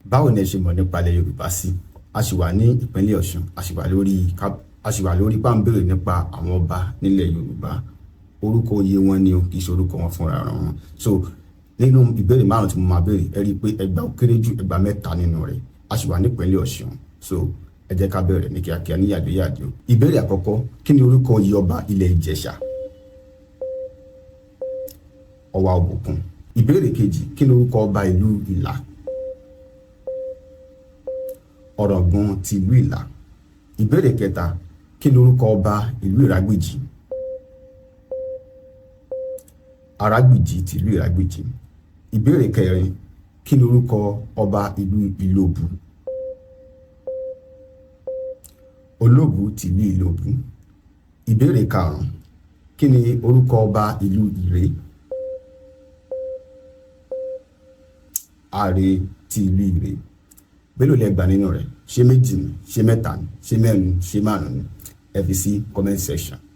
Báwo ni ẹ ṣe mọ̀ nípa ilẹ̀ Yorùbá sí? A sì wà ní ìpínlẹ̀ Ọ̀ṣun, a sì wà lórí a sì wà lórí pàǹbẹ̀rẹ̀ nípa àwọn ọba nílẹ̀ Yorùbá. Orúkọ oyè wọn ni o, kì í ṣe orúkọ wọn fúnra wọn. So nínú ìbéèrè márùn tí mo máa béèrè, ẹ rí i pé ẹgbàá ó kéré jù ẹgbàá mẹ́ta nínú rẹ̀. A sì wà nípínlẹ̀ Ọ̀ṣun, so ẹ jẹ́ ká bẹ̀rẹ̀ ní kíákíá ní yàjóyàjó. Ìbéèrè àkọ́kọ́: kí ni orúkọ oyè ọba ilẹ̀ Ìjẹ̀ṣà? Ọwá Òbòkun. Ìbéèrè kejì: kí ni orúkọ ọba ìlú Ìlá? Ọ̀ràngún ti ìlú Ìlá. Ìbéèrè kẹta: kí ni orúkọ ọba ìlú Ìrágbìjí? Arágbìjí ti ìlú Ìrágbìjí. Ìbéèrè kẹrin: kí ni orúkọ ọba ìlú Ìlobù? Olóbù ti ìlú Ìlobù. Ìbéèrè karùn-ún: kí ni orúkọ ọba ìlú Ìré? Àrè ti ìlú Ìré. Mélòó lẹ gbà nínú rẹ̀? Ṣé méjì ni, ṣé mẹ́ta ni, ṣé mẹ́rin, ṣé márùn ni? Ẹ fi sí comment section.